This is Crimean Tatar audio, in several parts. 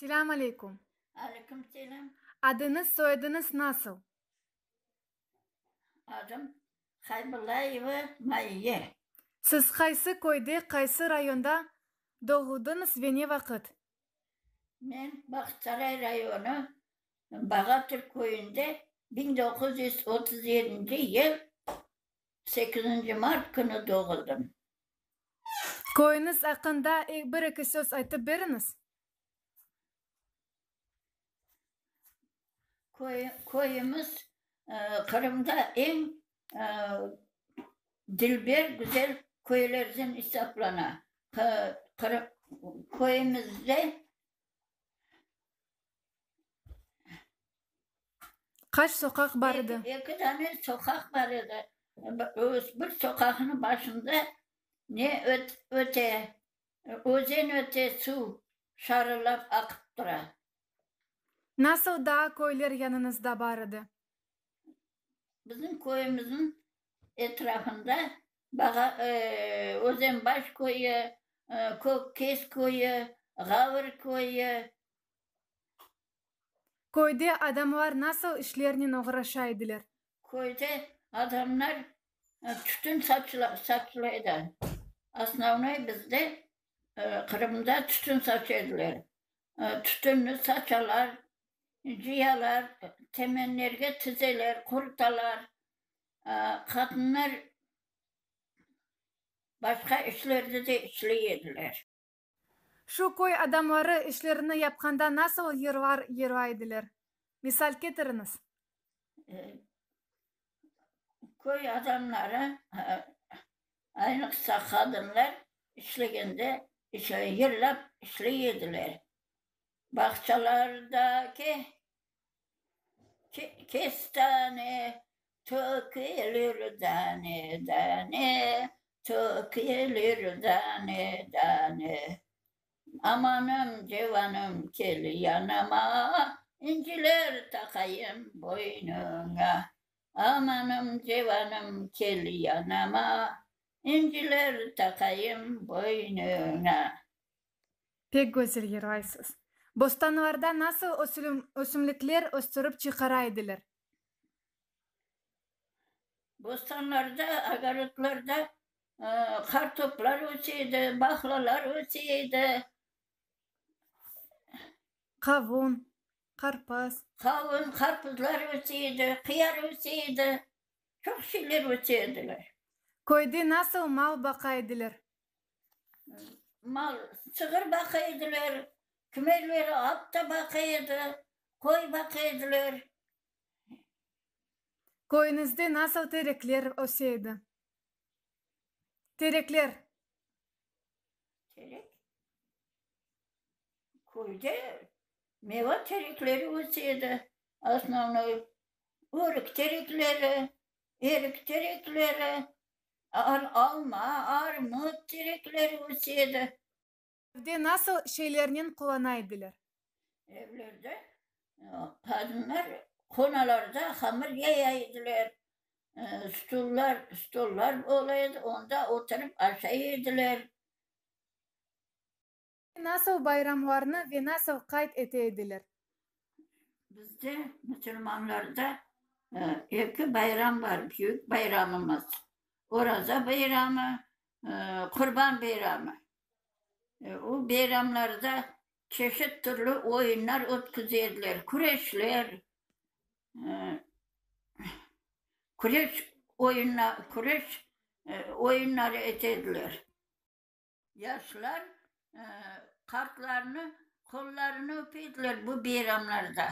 Selâm aleyküm. Aleyküm selâm. Adıñız, soyadıñız nasıl? Adım Haybullayeva Mayye. Siz qaysı köyde, qaysı rayonda doğuldıñız ve ne vaqıt? Men Bağçasaray rayonı Bağatır köyünde 1937 yıl sekizinci mart künü doğuldım. Köyüñiz aqqında bir-eki söz aytıp beriñiz. Köyümiz Qırımda eñ dilber, güzel köylerden esaplana. Köyümizde Qaç soqaq bar edi? Eki dane soqaq bar edi. Bir soqaqnıñ başında ne öte, özen öte, suv şarıllap aqıp tura. Nasıl daa köyler yanıñızda bar edi? Bizim köyümizniñ etrafında Özenbaş köyü, Kökkes köyü, Ğavr köyü. Köyde adamlar nasıl işlernen oğraşa ediler? Köyde adamlar tütün saçlaydı. Osnovnoy bizde Qırımda tütün saça ediler. Tütünni saçalar, cıyalar, temenlerge tizeler, qurutalar. Qadınlar başqa işlerni de işley ediler. Şu köy adamları işlerini yapqanda nasıl yırlar yırlay ediler? Misal ketiriñiz. Köy adamları, aynıqsa qadınlar işlegende yırlap işley ediler. Bağçalardaki kestane tökülir dane-dane, tökülir dane-dane. Amanım, civanım, kel yanıma, inciler taqayım boynuña. Amanım, civanım, kel yanıma, inciler taqayım boynuña. Pek güzel yırlaysız. Bostanlarda nasıl ösümlikler östürip çıqara ediler? Bostanlarda, ogorodlarda qartoplar öse edi, baqlalar öse edi. Qavun, qarpız. Qavun, qarpızlar öse edi, qıyar öse edi. Çoq şeyler öse ediler. Köyde nasıl mal baqa ediler? Mal, sığır baqa ediler, kimerleri at da baqa edi, qoy baqa ediler. Köyüñizde nasıl terekler öse edi? Terekler. Terek? Köyde meva terekleri öse edi, osnovnoy örük terekleri, erik terekleri, Alma, armut terekleri öse edi. Evde nasıl şeylernen qulana ediler? Evlerde qadınlar qonalarda hamır yaya ediler, stullar, stollar ola edi, onda oturıp aşay ediler. Nasıl bayramlarnı ve nasıl qayd ete ediler? Bizde, musulmanlarda, eki bayram bar, büyük bayramımız, Oraza bayramı, Qurban bayramı. O bayramlarda çeşit türlü oyunlar ötküze ediler, küreşler, küreş küreş oyunları ete ediler. Yaşlar qartlarnı qollarını öpe ediler bu beyramlarda.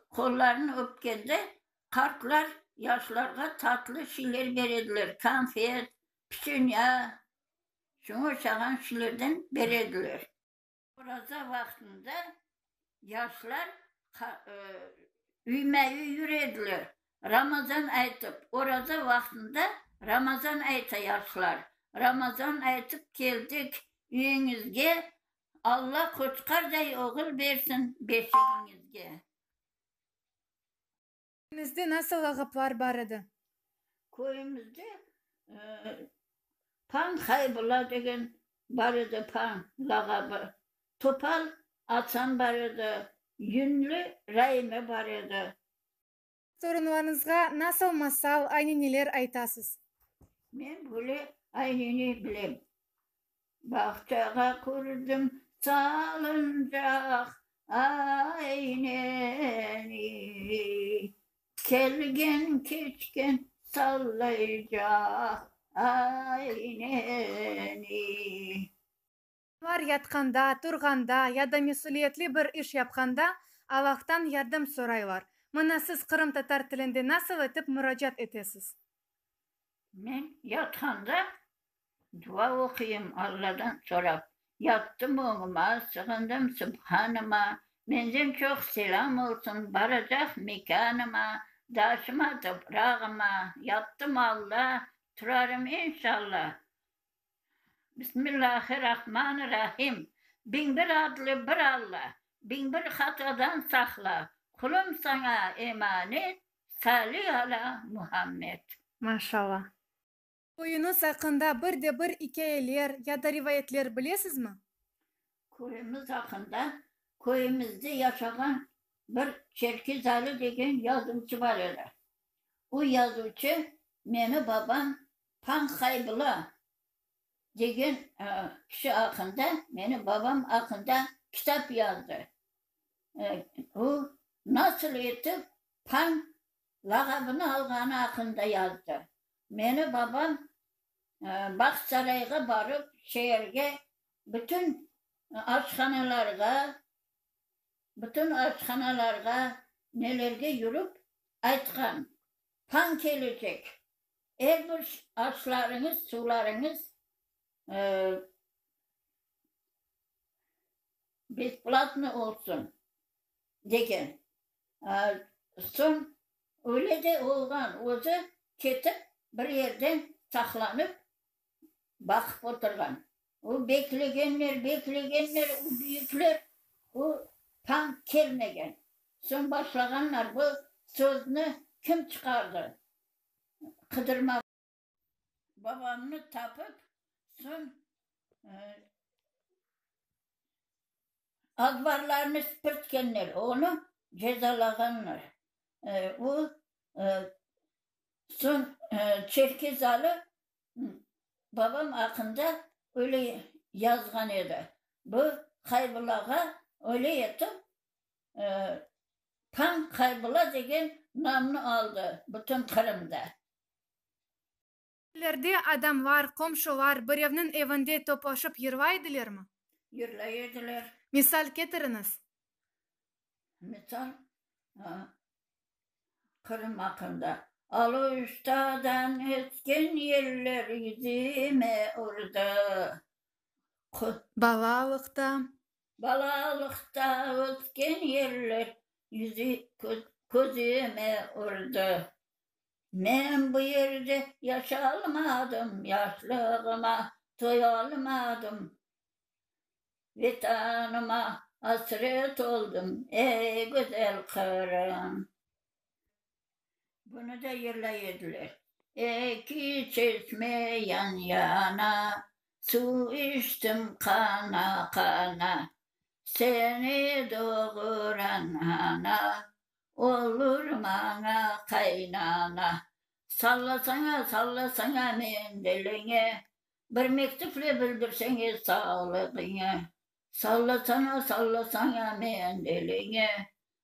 Qollarını öpkende qartlar yaşlarğa tatlı şeyler bere ediler, konfet, piçenya, şuña oşağan şeylerden bere ediler. Oraza vaqtında yaşlar üyme-üy yüre ediler, Ramazan aytıp. Oraza vaqtında Ramazan ayta yaşlar. Ramazan aytıp keldik üyiñizge, Alla qoçqarday oğul bersin beşigiñizge. Köyüñizde nasıl lağaplar bar edi? Köyümizde Pan Haybulla degen bar edi, Pan lağabı. Topal Asan bar edi, Yünlü Raime bar edi. Torunlarıñızğa nasıl masal, aynineler aytasız? Men böyle ayneni bilem. Bağçağa qurdım salıncaq, ayneni, Kelgen keçken sallaycaq, ayneni. Olar yatqanda, turğanda ya da mesüliyetli bir iş yapqanda Allahtan yardım soraylar. Mına siz qırımtatar tilinde nasıl etip muracaat etesiz? Men yatqanda dua oquyım Alladan sorap, Yattım oñuma, sığındım Subhanıma, Menden çoq selâm olsun baracaq mekânıma, Daşıma, toprağıma, yattım Alla, turarım inşalla. Bismillahirrahmanirrahim. 1001 adlı bir Alla, 1001 hatadan saqla, qulum saña emanet, Salli ala Muhammed. Maşallah. Köyüñiz aqqında bir de bir ikâyeler ya da rivayetler bilesizmi? Köyümiz aqqında, köyümizde yaşağan bir Çerkez Ali degen yazuvcı bar edi. O yazuvcı meni babam Pan Haybula degen kişi aqqında, meni babam aqqında kitap yazdı. O, nasıl etip Pan lağabını alğanı aqqında yazdı. Meni babam Bağçasarayğa barıp, şeerge, bütün aşhanalarğa, bütün aşhanalarğa, nelerge yürip aytqan, Pan kelecek, Er bir aşlarıñız, suvlarıñız besplatno olsun, degen. Soñ öyle de olğan, özü ketip bir yerden saqlanıp baqıp oturğan. O beklegenler, beklegenler, o büyükler, o tam kelmegen. Soñ başlağanlar, bu sözni kim çıqardı? Qıdırma. Babamnı tapıp, soñ azbarlarını sipirtkenler, onı cezalağanlar. O, soñ Çerkez Alı babam aqqında öyle yazğan edi. Bu Haybullağa öyle etip Pan Haybulla degen namnı aldı bütün Qırımda. Köylerde adamlar, qomşular birevniñ evinde toplaşıp yırlay edilermi? Yırlay ediler. Misal ketiriñiz. Misal, Qırım aqqında. Aluştadan esken yeller yüzüme urdı. Balalıqta. Balalıqta ötken yerler yüzü közüme urdı. Men bu yerde yaşalmadım, yaşlığıma toyalmadım. Vetanıma asret oldım, ey güzel Qırım. Bunı da yırlay ediler. Eki çeşme yan-yana, suv içtim qana-qana. Seni doğuran ana, olur maña qaynana. Sallasaña, sallasaña mendiliñi, bir mektüple bildirseñe sağlığıñı. Sallasaña, sallasaña mendiliñi,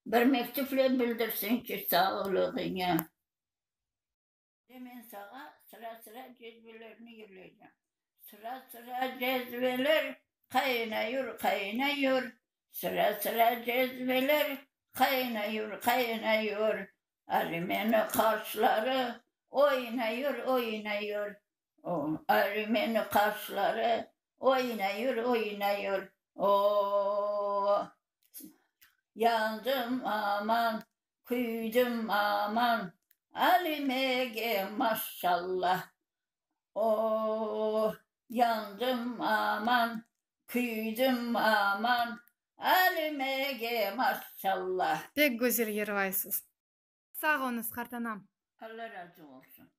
bir mektüple bildirseñçi sağlığıñı. Men saña sıra-sıra cezvelerni yırlaycam. Sıra-sıra cezveler qaynayur, qaynayur, Sıra-sıra cezveler qaynayur, qaynayur, Alimeni qaşları oynayur, oynayur, O, Alimeni qaşları oynayur, oynayur, O, yandım aman, Küydim aman, Alimege maşallah, O, yandım aman, küydim aman, Alimege maşallah. Pek güzel yırlaysız. Sağ oluñız, qartanam. Alla razı olsun.